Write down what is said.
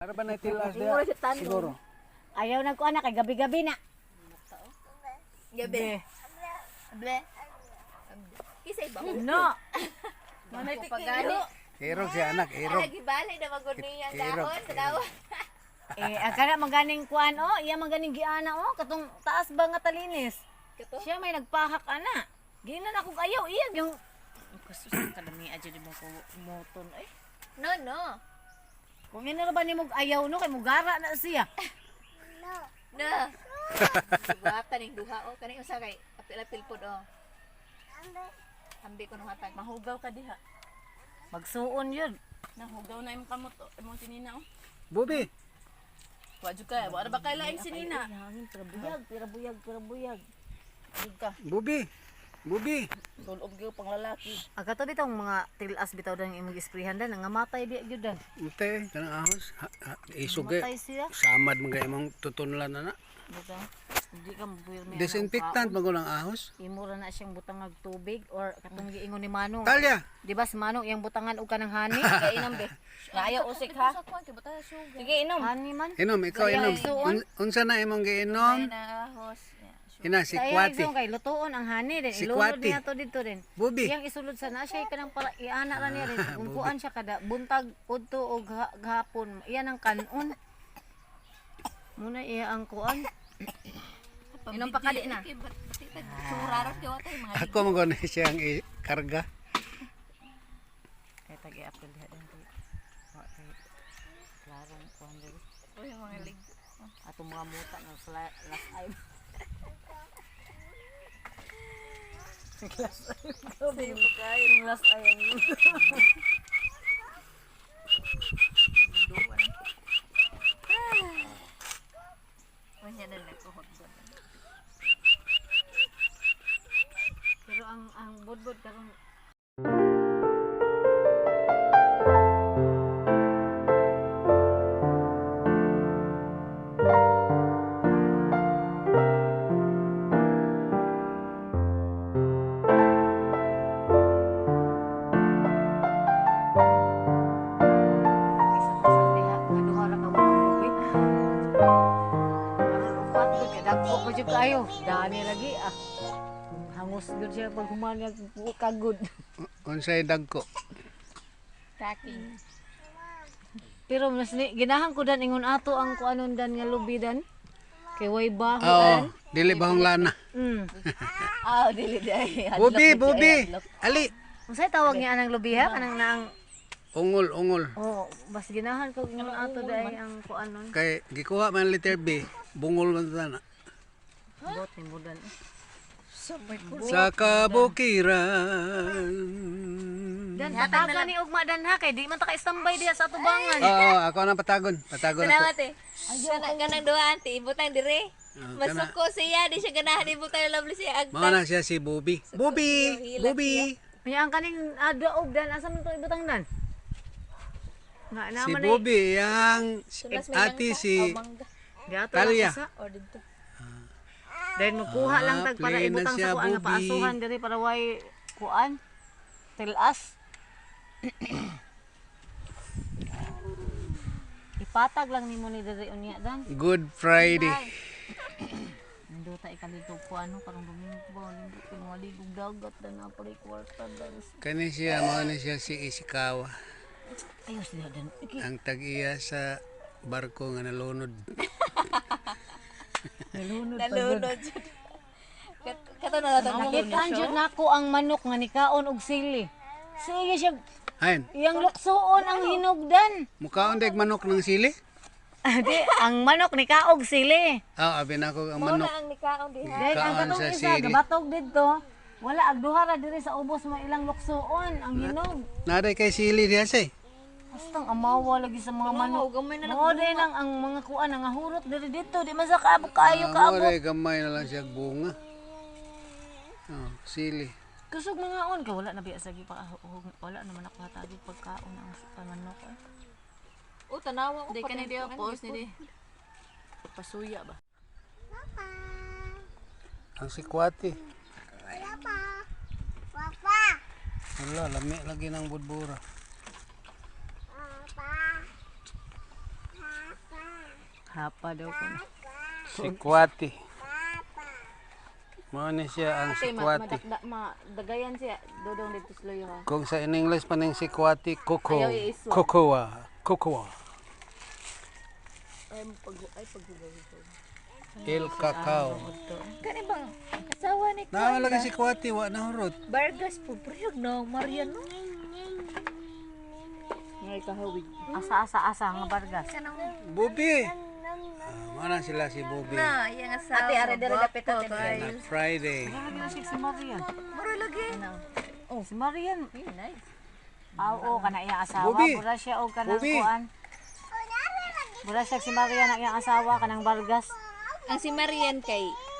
Para ba na tilas diha? Siguro. Ayaw na ko anak kay gabi-gabi na. Gabi. Ble. Kisay ba? No. Manay pagani. Irog siya anak, irog. Lagi balay na magod niya ang Irog, dahon sa dawa. Eh, ang kana maganing kuan oh, iya maganing giana oh, katong taas ba nga talinis. Kato? Siya may nagpahak ana. Ginan ako ayaw iya yung Kasus kalami adyo di mo ko moton eh. No, no. Kung ina ra ba nimo ayaw no kay mugara na siya. No. Buhatan ning duha oh, kani usa kay apil-apil pod oh. Ambi ko nung hatag. Mahugaw ka diha. Magsuon yun. Nahugaw na imong kamot, oh, imong sinina oh. Bubi. Wa jud kay, wa ra ba kay laing sinina? Hangin pero buyag, pero buyag, pero buyag. Jud ka. Bubi. Bubi. Sulob gyud pang lalaki. Ang kato bitong mga tilas bitaw dan imong gisprehan dan nga matay di gyud dan. Ute, kanang ahos. Ha, ha, isog eh. Matay siya. Samad mga imong tutunlan na na. Bitaw. Hindi ka mabuyag niya. Disinfectant man ang ahos. Imo ra na siyang butangag tubig or katong giingon ni Manong. Talya. Di ba si Manong iyang butangan og kanang honey? Kay inom be. Naayo usik ha. Sa kuan kay buta sugar. Sige inom. Honey man. Inom, ikaw inom. Unsa na imong giinom? Na ahos. Ina si Sa iyang Kwati. igsoon kay lutoon ang honey din. Si Ilunod Kwati. niya to dito din. Bubi. Iyang isulod sa na siya kanang para iana ra niya rin. Kung kuan siya kada buntag udto og gahapon, iyan ang kanon. Muna iya ang kuan. Inom pa kadi na. Sura ra kay watay mga Ako man gud siyang ikarga. Kay tag i-apil diha din kay. Wa kay klarong kuan diri. Uy, mga lig. Atong mga muta ng last eye. Last eye. Yung last eye ang muta. Unya na lang ko hotdog. Pero ang budbud karon. Dagko pa jud kayo. Dani lagi ah. Hangos gud siya pag human niya kagod. Unsay dagko? Tracking. Pero mas ni, ginahan ko dan ingon ato ang kuanon dan nga lubidan. Kay way baho Oo, dan. dili bahong lana. Ah, dili di ay. Bubi, bubi. Ali. Unsay tawag niya anang lubi ha? Kanang naang Ungol, ungol. oh, mas ginahan ko ingon ato dai ang kuanon. Kay gikuha man letter B, bungol man sana. Bot ni mo dan. Sa kabukiran. Dan patagan ni ugma dan ha kay di man ta ka standby diha sa atubangan. Oo, ako na patagon. Patagon ako. Salamat eh. Kanang ganang duha auntie, ibutang dire. Ah, kana. Masuko siya, di siya ganahan ibutang lovely siya agta. Mao na siya si Bubi. Bubi! Bubi! Unya ang kaning adaog dan asa man to ibutang dan? Nga Si naman ay Bubi, yang Sunas may ate langka si o mangga. Gato Talia. lang usa. Or dito. Then magkuha lang Ah, tag para play na ibutang siya, sa kuan nga Bubi. paasuhan diri para way kuan. Tilas. Ipatag lang nimo ni diri unya dan. Good Friday. Nindota ikaligog ko ano karong Domingo ba nindot ko mga ligog dagat dan na pala kwarta dan. Kani siya, mao na siya si Ishikawa. Ayos diha dan. Iki Ang tag-iya sa barko nga nalunod. nalunod pa jud. Nalunod jud. Kato na lang Nakitaan jud nako ang manok nga nikaon og sili. Sige siya Ayan, iyang luksuon ang hinugdan. mukhaon dag manok ng sili. Di, ang manok ni kaog sili. Ah, abi na ako ang manok. ang nikaon diha. Then ang Kaon katong sa isa sili. gabatog didto. Wala ag duha ra diri sa ubos mo ilang luksuon ang hinog. Naday kay sili diha say. Bastang amawa lagi sa mga manok. gamay na lang Mo din ang mga kuan ang hurot diri dito di man sa kaabot kaayo Ah, kaabot. mo day gamay na lang siya bunga. Oh, sili. Kusog mga on kay wala na biya sa gipa wala naman ako hatagig pagkaon ang sa manok. Eh. O tanawa ko Di kani di post ni di. Pasuya ba? Ang sikwati. Wala, lami lagi ng budbura. Hapa daw ko. Sikwati. Mao ni siya ang Ate, sikwati. madakda, dagayan siya. Dodong dito sa luyo ha. Kung sa in English pa ning sikwati, cocoa. Ayaw iiswa. Cocoa. Cocoa. Ay pag ay paghugaw. El cacao. Kani bang asawa ni Naa lagi sikwati, wa na hurot. Vargas po priyog no Mariano. Ngay kahawig. Asa, asa, asa, nga Vargas. Kanang Bubi. Ah, mao na sila si Bubi. na iyang asawa. Ate are dere dapit ate. Na Friday. Lagi na siya si Marian. Mura lagi. Oh, si Marian. Nice. Ah, oo, kana iyang asawa. Bubi. Mura siya og kanang Bubi. kuan. Mura siya si Marian ang iyang asawa kanang Vargas. Ang si Marian kay